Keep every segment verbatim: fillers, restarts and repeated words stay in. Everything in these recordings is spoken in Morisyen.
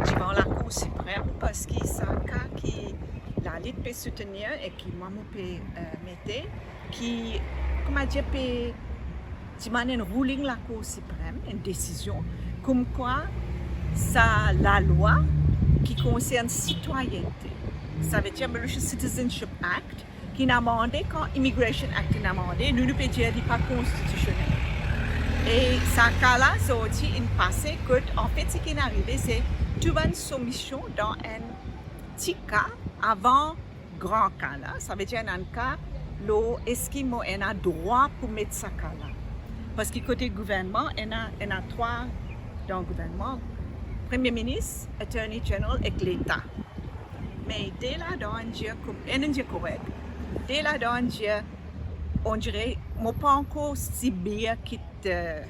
divan Lakour Siprem, parski sa ka ki lalit pe soutenir e ki mwa mo pe, eh, mete, ki, koumadir, pe dimann enn ruling Lakour Siprem, enn desizion, koumkwa sa lalwa ki konsern sitwayennte, savedir Mauritius Citizenship Act, ki'nn amande kan Immigration Act inn amande, nou, nou pe dir li pa konstitisionel. E sa ka la sorti, inn pase kot, anfet, seki inn arive, se tou bann soumision dan enn ti ka avan gran ka la, savedir enn ka lor eski mo ena drwa pou met sa ka la. Parski kote gouvernman, ena, ena trwa dan gouvernman, Premie Minis, Attorney General ek Leta. Me de ladan inn dir kom-, enn inn dir korek, de ladan inn dir, on dirait, mo pa ankor sibir kit, eh,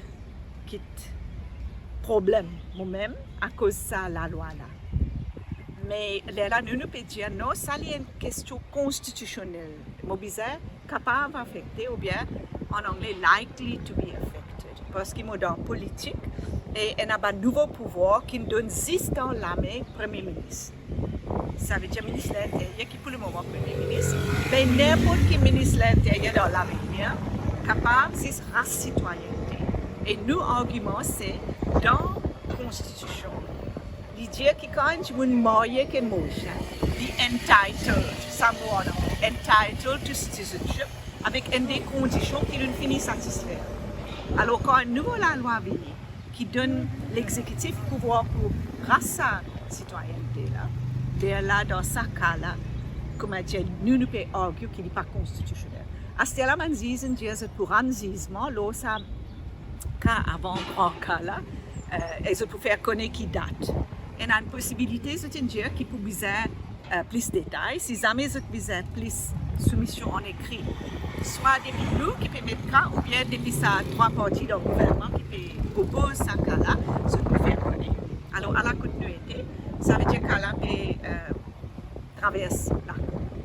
kit problem momem akoz sa lalwa la. Me lerla nou, nou pe dir non, sa li enn kestion konstitisionel. Mo bizin kapav afekte, oubien an angle, likely to be affected. Parski mo dan politik e ena bann nouvo pouvwar ki'nn donn zis dan lame Premie Minis. Savedir Minis Linteryer ki pou lemoman Premie Minis, me ninport ki Minis Linteryer dan lavenir kapav zis ras sitwayennte. E nou argiman se dan konstitision, li dir ki kan enn dimoun marye ek enn Morisien, li entitled, sa mo an angle, entitled to citizenship, avek enn de kondision ki nou fini satisfer. Alor, kan enn nouvo lalwa vini ki donn lexekitif pouvwar pou ras sa sitwayennte la, lerla dan sa ka la, koumadir, nou, nou pe argue ki li pa konstitisionel. Aster la, bann ziz inn dir zot pou rann zizman lor sa ka avan gran ka la, eh, e zot pou fer kone ki dat. Ena enn posibilite, zot inn dir, ki pou bizin, eh, plis detay, si zame zot bizin plis soumision an ekri, swa depi nou ki pe met ka, oubien depi sa trwa parti dan gouvernman ki pe propoz sa ka la, zot pou fer kone. Alor, ala kot nou ete, savedir ka la pe, eh, travers Lakour.